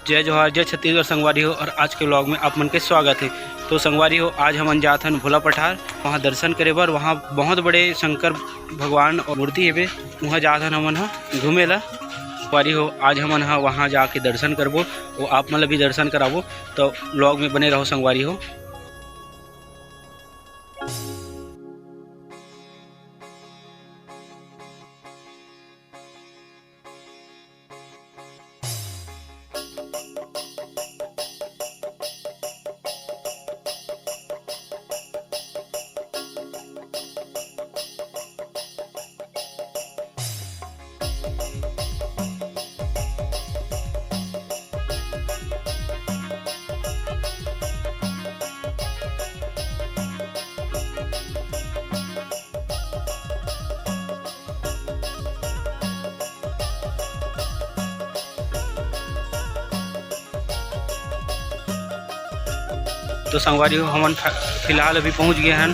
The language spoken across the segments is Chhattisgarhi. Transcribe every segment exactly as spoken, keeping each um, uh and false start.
जय जोहार, जय छत्तीसगढ़ संगवारी हो, और आज के vlog में आप मन के स्वागत है। तो संगवारी हो, आज हमन जात हन भोला पठार, वहाँ दर्शन करे बर। वहाँ बहुत बड़े शंकर भगवान और मूर्ति हेबे, वहाँ जात हन हमन ह घूमे ला। संगवारी हो, आज हमन ह वहाँ जाके दर्शन करबो, वो आप मन ला भी दर्शन कराबो, तो vlog में बने रहो संगवारी हो। तो संगवारी हो, हमन फ-, फिलहाल अभी पहुंच गए हन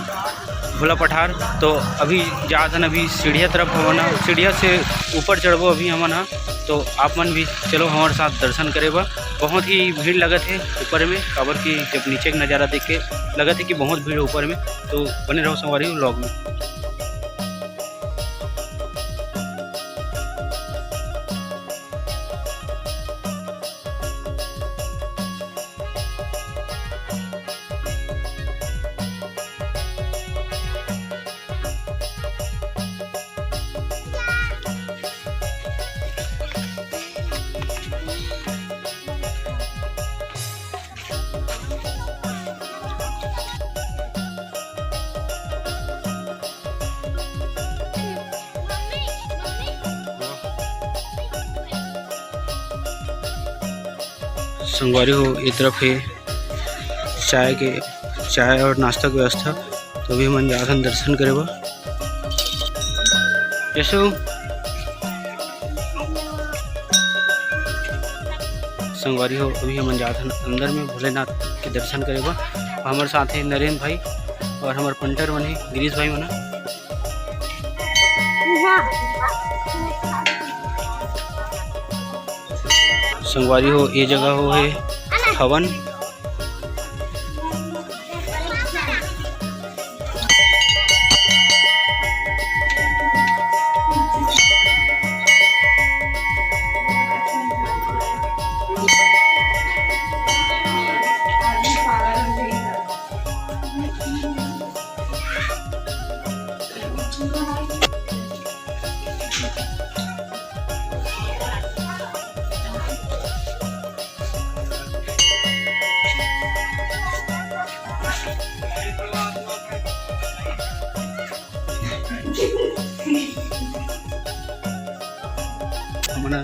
भोला पठार। तो अभी जात हन, अभी सीढ़िया तरफ हमन ह, सीढ़िया से ऊपर चढ़बो अभी हमन ह। तो आप मन भी चलो हमारे साथ दर्शन करे बर। बहुत ही भीड़ लगत है ऊपर में, काबर कि जब नीचे के नज़ारा देख के लगत है कि बहुत भीड़ है ऊपर में। तो बने रहो संगवारी हो vlog में। संगवारी हो, ये तरफ है चाय के, चाय और नाश्ता के व्यवस्था। तो अभी हमन जात हन दर्शन करे बर। यशु, संगवारी हो, अभी हमन जात हन अंदर में भोलेनाथ के दर्शन करे बर। हमर साथ है नरेंद्र भाई और हमर पंटर मन है गिरीश भाई मन। संगवारी हो, ये जगह हो है हवन। हमन ह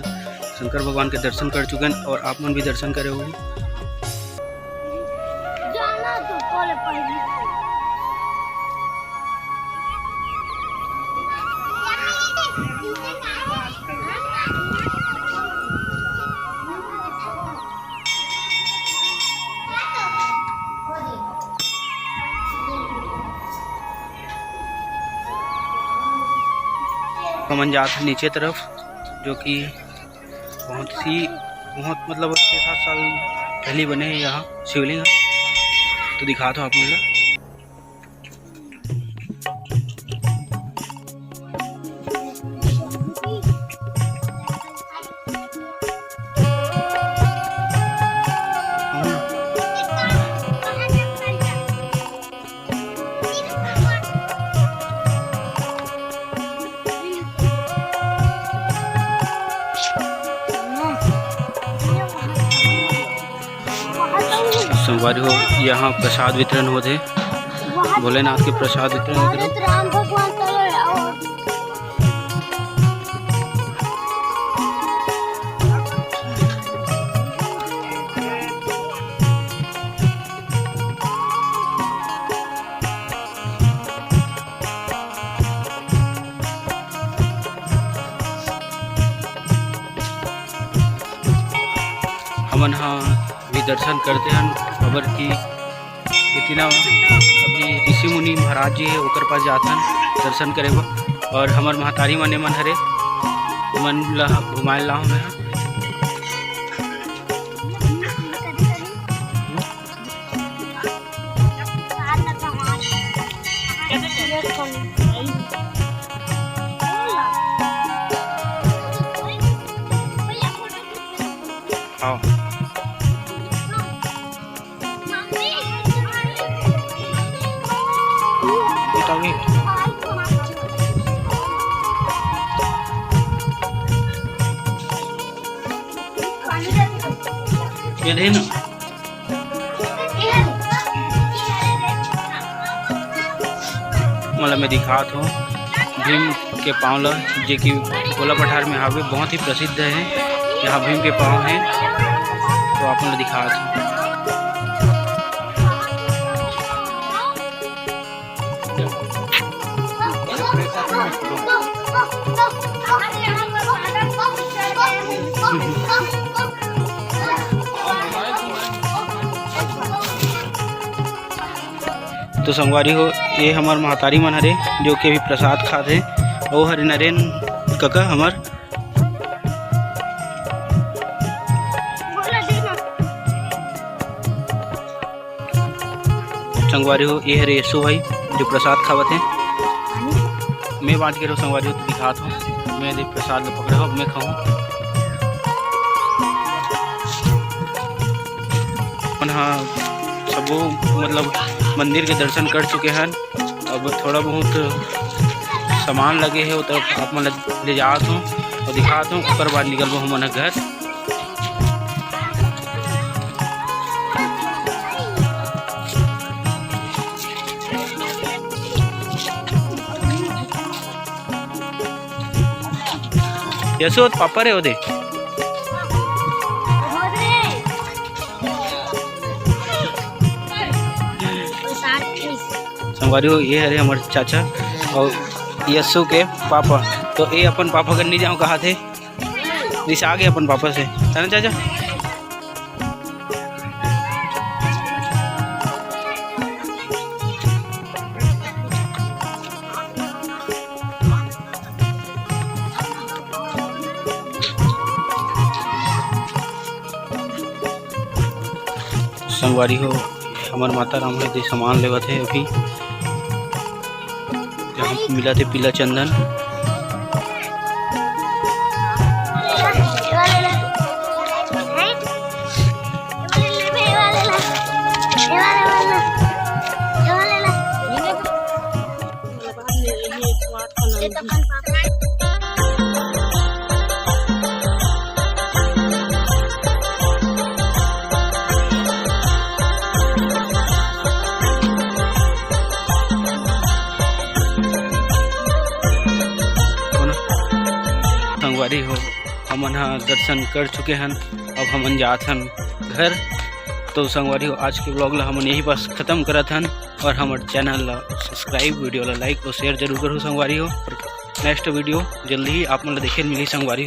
शंकर भगवान के दर्शन कर चुके हैं और आप मन भी दर्शन करे होंगे। हमन जात हन नीचे तरफ, जो कि बहुत सी, बहुत मतलब छः सात साल पहले बने हैं यहाँ शिवलिंग। तो दिखात हो आप मन ला। संगवारी हो, यहाँ प्रसाद वितरण होथे भोलेनाथ के प्रसाद वितरण होथे। राम भगवान का है और हमन ह भी दर्शन करते हन, काबर कि इतना अभी ऋषि मुनि महाराज जी है, ओकर पास जाथन दर्शन करे बर। और हमर महतारी मन, मन हरे, मन ला घुमाए ला हमें। हाँ। Wait, wait। ये दे ना। मतलब मैं दिखात हूँ भीम के पाँव ला, जे कि भोला पठार में हावे, बहुत ही प्रसिद्ध है यहाँ भीम के पाँव है। तो आप मन ला दिखात हूँ। तो संगवारी हो, ये हमर महतारी मन हरे, जो कि अभी प्रसाद खात हे। वो हरे नरेन कका हमर। संगवारी हो, ये हरे यशु भाई, जो प्रसाद खावत हे। मैं बांट के रहो संगवारी हो, तो दिखात हूँ। मैं दे प्रसाद ला पकड़े हो, अब मैं खाऊँ। अपन हाँ, सबो मतलब मंदिर के दर्शन कर चुके हन। अब थोड़ा बहुत सामान लगे हे, वो तरफ आप मन ला ले जात हूँ और दिखात हूँ, ओकर बाद निकलबो हमन ह घर। यशोद पापा रे ओदे। संगवारी हो, ये हरे हमर चाचा और यशु के पापा। तो ये अपन पापा कर नहीं जाओ कहा थे, रिसा गे अपन पापा से, है ना चाचा? संगवारी हो, हमर माता राम हे दे सामान लेवत हे अभी। जहाँ मिलत हे पीला चंदन। संगवारी हो, हमन ह दर्शन कर चुके हन, अब हमन जात हन घर। तो संगवारी हो, आज के vlog ला हमन यही पास खत्म करत हन और हमर channel ला subscribe, video ला like और share जरूर करो संगवारी हो। Next video जल्दी ही आप मन ला देखे मिली संगवारी हो।